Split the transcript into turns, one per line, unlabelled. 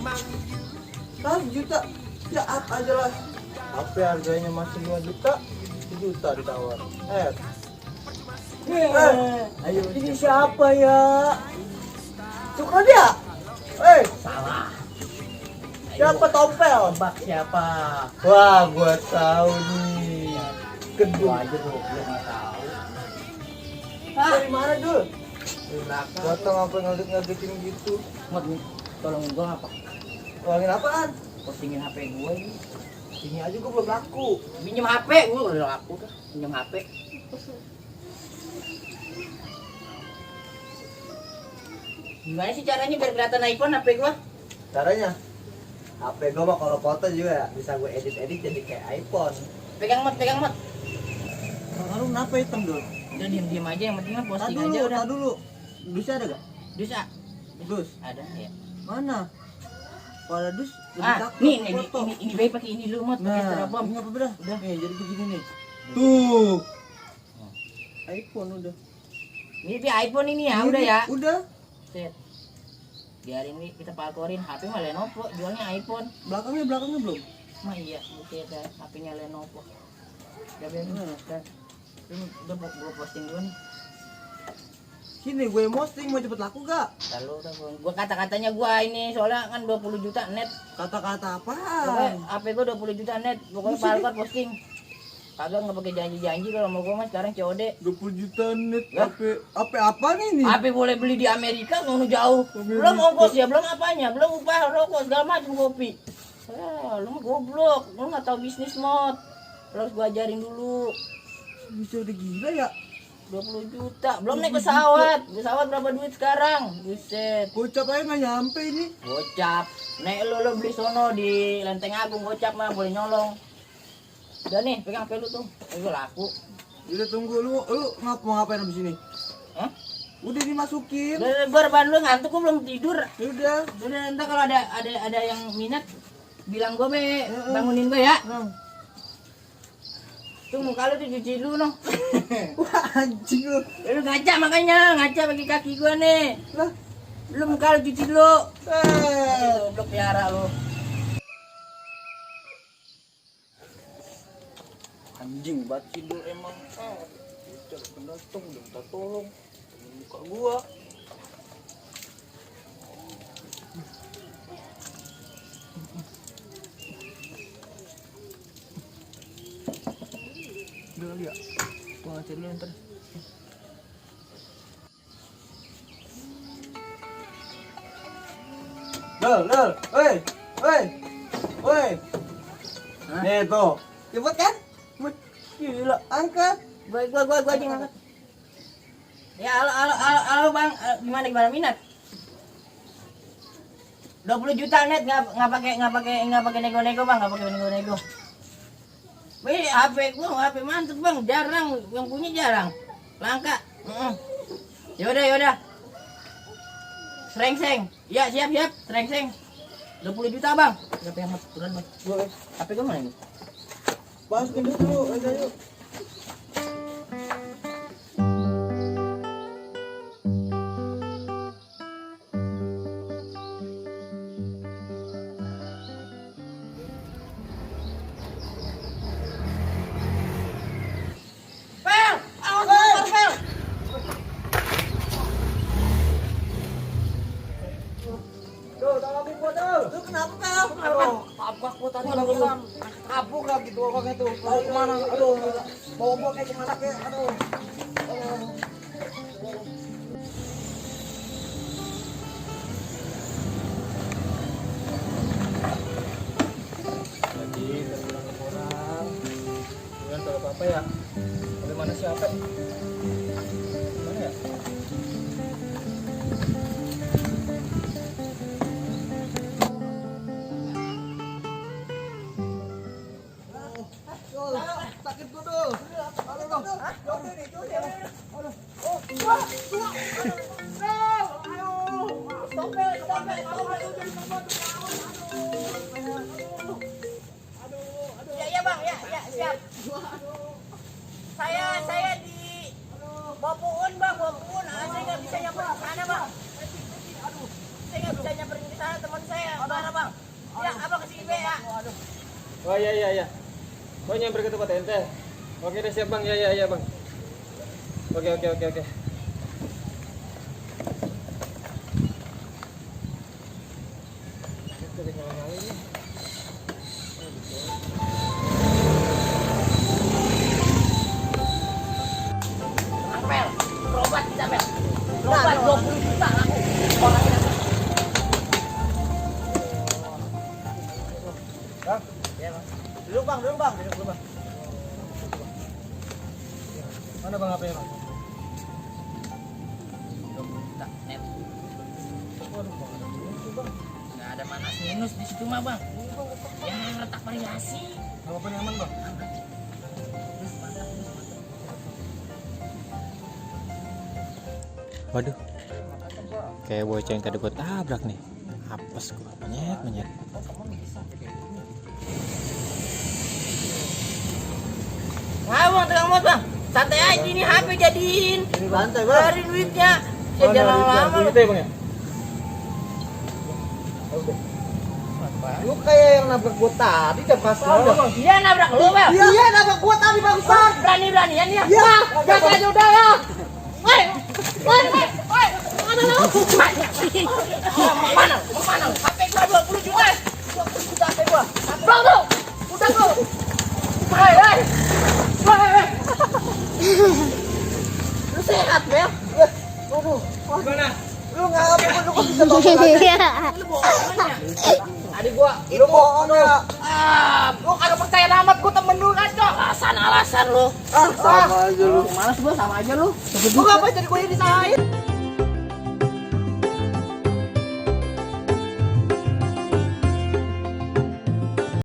100 juta. Ya apa aja lah. HP harganya masih 5 juta, 1 juta ditawar.
Ayo. Ini siapa ya?
Cukron ya?
Salah.
Siapa Tompel?
Tebak siapa?
Wah, gua tahu nih.
Kedua aja lu nggak tahu.
Dari mana dul?
Belakang.
Gua tau apa ngagetin gitu.
Mot nih, tolong gua apa?
Tolongin apaan?
Postingin HP gua ini.
Ini aja gua belum laku.
Pinjam HP, gua udah laku tuh. Pinjam HP. Gimana sih caranya biar kelihatan iPhone HP gua?
Caranya? HP gua mah kalau foto juga bisa gua edit-edit jadi kayak iPhone.
Pegang Mot.
Lu kenapa hitam dul?
Udah diem aja, yang penting mah posting
Tadi
aja
dulu,
udah.
tadi dulu. Dusnya ada gak?
Dus ah.
Dus?
Ada ya.
Mana? Kalau ada dus, lebih
Ah,
cakep
nih,
foto.
ini baik pakai ini dulu Mot, pakai
Nah,
styrofoam.
ini apa beda?
Udah.
Nih, jadi begini nih. Tuh. iPhone udah.
Ini iPhone ini ya, udah ya.
Udah.
Set. Biarin nih kita palkorin, HP mah Lenovo, jualnya iPhone.
Belakangnya belum.
Mah iya, bukan ya, HP-nya Lenovo. Udah biarin. Ini udah gua posting dulu nih.
Sini gue posting mau cepet laku gak?
Lalu udah gua kata-katanya gua ini soalnya kan 20 juta net.
Kata-kata
Pokoknya
apaan?
HP gua 20 juta net. Pokoknya palkor posting. Kagak nggak pakai janji-janji kalau mau gua mah sekarang COD.
20 juta net.
Lah?
HP apa nih?
HP boleh beli di Amerika ngono jauh. Belum ongkos ya, belum apanya, belum upah rokok segala macam kopi. Lu mah goblok, lu nggak tahu bisnis Mot. Lu harus gua ajarin dulu.
Bisa udah gila ya?
20 juta, belum naik pesawat. Pesawat berapa duit sekarang? Buset.
Gocap aja nggak nyampe ini.
Gocap. Naik lu beli sono di Lenteng Agung gocap mah boleh nyolong. Udah nih, pegang HP lu tuh. Itu laku.
Udah tunggu lu mau ngapain abis ini?
Hah?
Udah dimasukin.
Gua rebahan lu ngantuk, gua belum tidur.
Udah.
Udah ntar kalau ada yang minat bilang gua be, bangunin gua ya. Tuh muka lu tuh cuci dulu noh.
Wah anjing lu.
Lu ngaca makanya, ngaca pakai kaki gua nih.
Lah.
Lu muka lu cuci dulu. Goblok piara lu.
Anjing banget sih lu emang. Udah pendatang udah minta tolong. Muka gua. Udah kali ya. Gua ngecek dulu ntar. Dol, woi. Nih tuh, cepet kan? Gila, angkat.
Gua aja ngangkat. Ya, halo Bang, gimana minat? 20 juta net nggak pakai nego-nego Bang, nggak pakai nego-nego. Wih, HP gua HP mantep Bang, jarang yang punya jarang. Langka. Yaudah. Srengseng. Ya, siap. Srengseng. 20 juta Bang. Berapa yang mas? Turun Bang.
Boleh.
HP gua mana ini?
Masukin dulu, ayo.
Pel! Awas, Pel!
Tuh, tolongin gua tuh. Lu kenapa, Pel?
Aduh, tabrak gua tadi bilang.
Kabur gak gitu orangnya tuh. Mau kemana? Aduh, bawa gua kayak kemana kayak? Aduh. Tadi bilang ke orang. Bukan kalau apa ya? Ada mana siapa? Mana ya? Sakit gua tuh. Aduh, dong.
Ya Bang, ya siap. Saya di Bapuun Bang, Bapuun. Saya nggak bisa nyamperin ke sana Bang. Saya nggak bisa nyamperin ke sana teman saya. Mana Bang?
Oh iya. Oh nyamper ke tempat ente. Oke deh siap bang, ya bang. Oke.
Apel, berobat kita Pel. Berobat 20 juta aku. Orangnya.
Bang,
Ya bang.
duduk bang. Mana bang HP-nya bang?
20 juta net.
Waduh bang, ada dulu bang.
Nggak ada manas minus di situ mah bang. Ya letak variasi.
Gak apa-apa nyaman bang.
Waduh, kayak bocah yang tadi gue tabrak nih. Apes gue, menyet.
Nah bang, tegang banget bang. Santai aja ini HP jadiin.
Santai
Keluarin duitnya. Ya jangan lama lu.
Gitu ya bang ya? Lu kayak yang nabrak gua tadi jam pasal bang.
Dia nabrak lu Pel.
Iya nabrak gua tadi bangsat.
Berani-beranian dia.
Iya.
Wah, gas aja udah ya. Woi. Mana lu? Mana? HP gua 20 juta. 20 juta HP gua. Bang tuh. Udah tuh. Hei. Lu sehat, Bel?
Waduh,
Gimana?
lu ngapa lu kok bisa bawa lagi?
Lu bohong ya? Adik gua
Lu bohong ya?
lu kagak percaya amat gua temen lu kan, Cok. Alasan lu.
Sama aja lu.
Males gua sama aja lu. Gua ngapa jadi gua yang disahin?